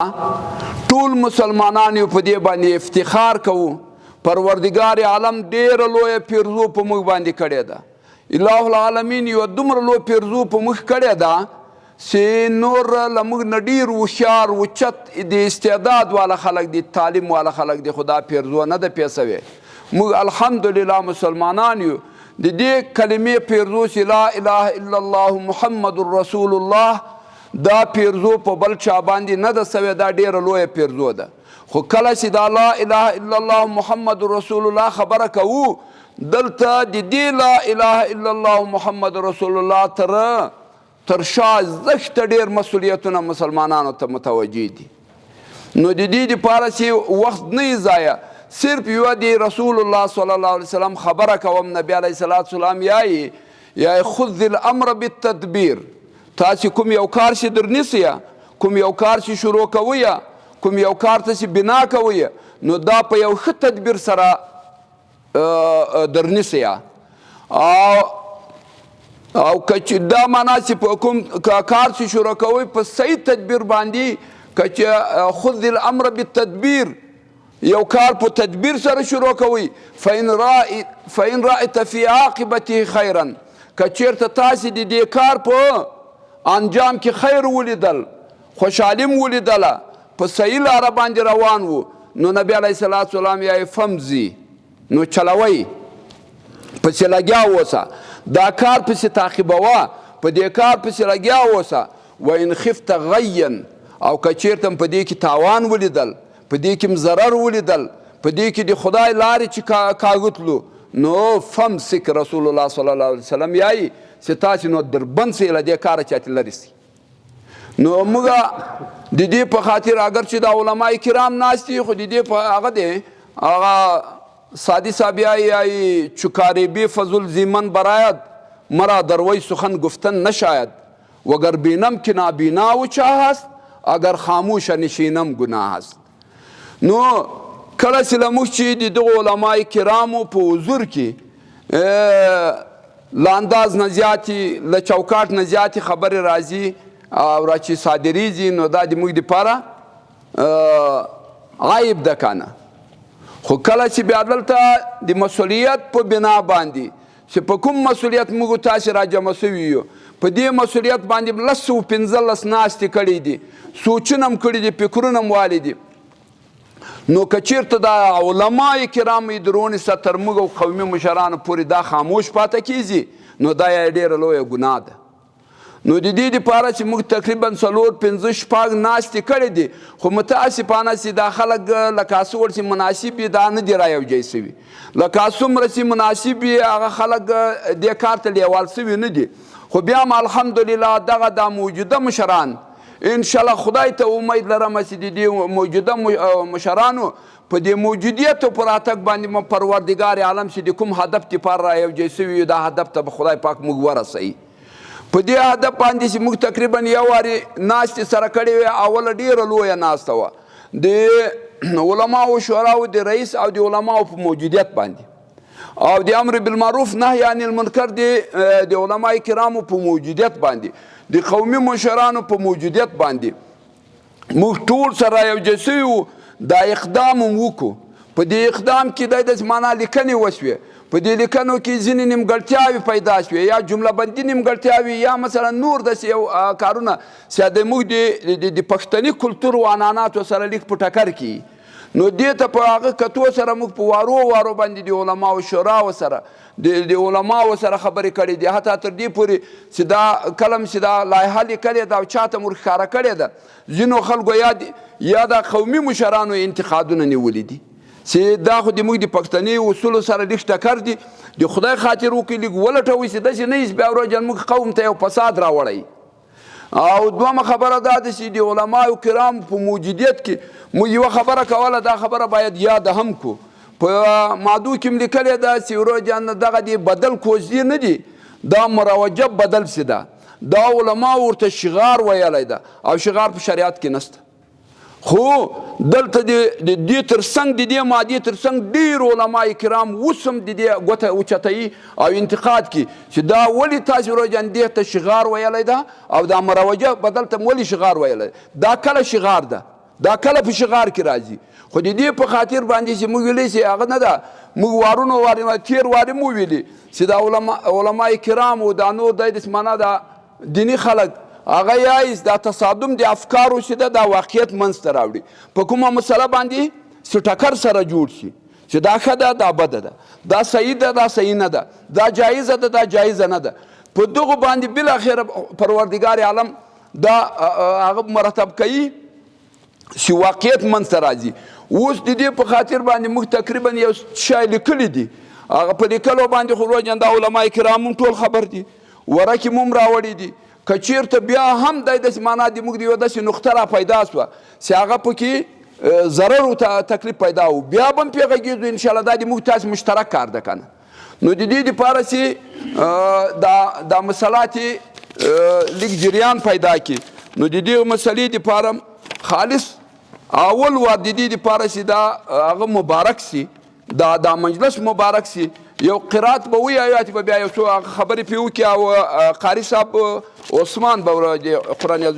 ټول مسلمانان یو په دې باندې افتخار کوو. پروردګار عالم ډېره لویه پیرزو په موږ باندې کړې ده. الٰه العالمین یوه دومره لویه پیرزو په موږ کړې ده چې نور له موږ نه ډېر هوښیار، اوچت، د استعداد والا خلک دي، تعلیم والا خلک دي، خو دا پیرزو نه ده پې سوې. موږ الحمدلله مسلمانان یو. د دې کلمې پیرزو چې لا اله الا الله محمد رسول الله، دا پیرزو په بل چا باندې نه ده سوې، دا ډېره لویه پیرزو ده. خو کله چې دا لا اله الا الله محمد رسول الله خبره کوو، دلته د دې لا اله الا الله محمد رسول الله تر شا زښته ډېر مسؤلیتونه مسلمانانو ته متوجه دي. نو د دې دپاره چې وخت نه وي ضایع، صرف یوه د رسول الله صلی الله علیه وسلم خبره کوم. نبی علیه الصلاة والسلام یایي خذ الامر بالتدبیر. تاسې کوم یو کار چې درنیسئ، کوم یو کار چې شروع کوئ، کوم یو کار ته چې بنا کوئ، نو دا په یو ښه تدبیر سره درنیسئ. او که چې دا معنا چې په کوم کار چې شروع کوئ په صحیح تدبیر باندې، که چې خذ الامر بالتدبیر، یو کار په تدبیر سره شروع کوئ، فإن رأيت في عاقبته خیرا، که چېرته تاسې د دې کار په انجام کې خیر ولیدل، خوشحالي مو ولیدله، په صحیح لاره باندې روان وو، نو نبی علیه الصلاة والسلام یې فمزي، نو چلوئ، پسې لګیا اوسه، دا کار پسې تعقیبوه، په دې کار پسې لګیا اوسه. وان خفت غیا، او که چېرته په دې کې تاوان ولیدل، په دې کې ضرر ولیدل، په دې کې د خدای لارې چې کاږه تلو، نو فمسک. رسول الله صلی الله علیه وسلم یایي چې تاسې نو دربند سئ له دې کاره چې ترې لرې سئ. نو موږ د دې په خاطر اګر چې دا علما کرام ناست دي، خو د دې په هغه دی، هغه سادي صاحب یایي چکاریبي فضل زیمن براید مرا دروی سخن گفتن نشاید، وگر بینم که نابینا و چاه است، اگر خاموش نشینم ګناه است. نو کله چې له موږ چې د دغو علماء کرامو په حضور کې له انداز نه زیاتې، له چوکاټ نه زیاتې خبرې راځي او را چې صادرېږي، نو دا د موږ دپاره عیب ده که نه. خو کله چې بیا دلته د مسؤلیت په بنا باندې چې په کوم مسؤلیت موږ تاسې را جمع شوي یو، په دې مسؤلیت باندې لس او 15 ناستې کړې دي، سوچونه هم کړي دي، فکرونه هم والي دي. نو که چېرته دا علما کرام یې درونې سره تر موږ او قومي مشرانو پورې دا خاموش پاته کېږي، نو دا یې ډېره لویه ګناه ده. نو د دې دپاره چې موږ تقریبا 4 5 6 ناستې کړې دي، خو متاسفانه چې دا خلک لکه څومره چې مناسب وي دا نه دي را یو ځای شوي، لکه څومره چې مناسب وي هغه خلک دې کار ته لیوال شوي نه دي. خو بیا هم الحمدلله دغه دا موجوده مشران انشاءالله خدای ته امید لرم چې د دې موجوده مشرانو په دې موجودیت او په راتګ باندې مو پروردګار عالم چې د کوم هدف دپاره را یو ځای شوي یو، دا هدف ته به خدای پاک موږ ورسوي. په دې هدف باندې چې موږ تقریبا یو وارې ناستې سره کړې وې، اوله ډېره لویه ناسته وه د علماو شوراو د رئیس او د علماو په موجودیت باندې، او د امر بالمعروف نهی عن المنکر د علماء کرامو په موجودیت باندې، د قومي مشرانو په موجودیت باندې موږ ټول سره یو ځای شوي وو. دا اقدام هم وکړو. په دې اقدام کې د داسې معنا لیکنې وشوې، په دې لیکنو کې ځینې نیمګړتیاوې پیدا شوې، یا جمله بندي نیمګړتیاوې، یا مثلا نور داسې یو کارونه چې د موږ د پښتني کلتور او عنعناتو سره لیک په ټکر کې. نو دې ته په هغه کتو سره موږ په وارو وارو باندې د علماو شوراو سره د علماو سره خبرې کړې دي، حتی تر دې پورې چې دا کلم چې دا لایحه لیکلې ده او چا ته مو ورښکاره کړې ده، ځینو خلکو یا د قومي مشرانو انتقادونه نیولي دي چې دا خو د موږ د پښتني اصولو سره لږ ټکر دي، د خدای خاطر وکړئ لږ ولټوئ چې داسې نه وي چې بیا ورځ موږ قوم ته یو فساد راوړی. او دومه خبره دا ده چې د علماو کرام په موجودیت کې موږ یوه خبره کوله، دا خبره باید یاده هم کړو. په مادو کې هم لیکلې ده چې ورور جان دغه دې بدل کوزدې نه دي، دا مروجه بدل سي ده، دا علما ورته شغار ویلی ده او شغار په شریعت کې نشته. خو دلته د دې ترڅنګ، د دې مادې ترڅنګ ډېر علما کرام اوس هم د دې ګوته اوچتوي او انتقاد کوي چې دا ولې تاسې ورور جان دې ته شغار ویلی ده او دا مروجه بدل ته ولې شغار ویلی؟ دا کله شغار ده؟ دا کله په شغار کې راځي. خو د دې په خاطر باندې چې موږ ویلی چې هغه نه ده، موږ وارونو واري تیر واري مو ویلي چې دا علماء کرام او دا نور دی داسې معنا دا دیني خلک هغه یایس دا تصادم د افکارو چې ده دا واقعیت منځته راوړي، په کومه مسله باندې چې ټکر سره جوړ شي چې دا ښه ده دا بده ده، دا صحیح ده دا صحیح نه ده، دا جایزه ده دا جایزه نه ده. په دغو باندې بالاخره پروردګار عالم دا هغه مرتب کوي چې واقعیت منځته راځي. اوس د دې په خاطر باندې موږ تقریبا یو شی لیکلي دي، هغه په لیکلو باندې خو روجن دا علما کرام هم ټول خبر دي، ورکې مو هم راوړي دي. که چیرته بیا هم دی داسې معنا د موږ د یوه داسې نقطه را پیدا سوه چې هغه پکې ضرر او تکلیف پیدا و، بیا به هم پرې غږېږو انشاءالله. دا د موږ تاسې مشترک کار ده که نه. نو د دې دپاره چې دا مسله چې لږ جریان پیدا کړي، نو د دې مسلې دپاره خالص اول وار د دې دپاره چې دا هغه مبارک سي، دا مجلس مبارک سي، یو قرات به وایي چې به بیا یو څو هغه خبرې پرې وکړي او قاري صاحب عثمان به د قرآن عظیم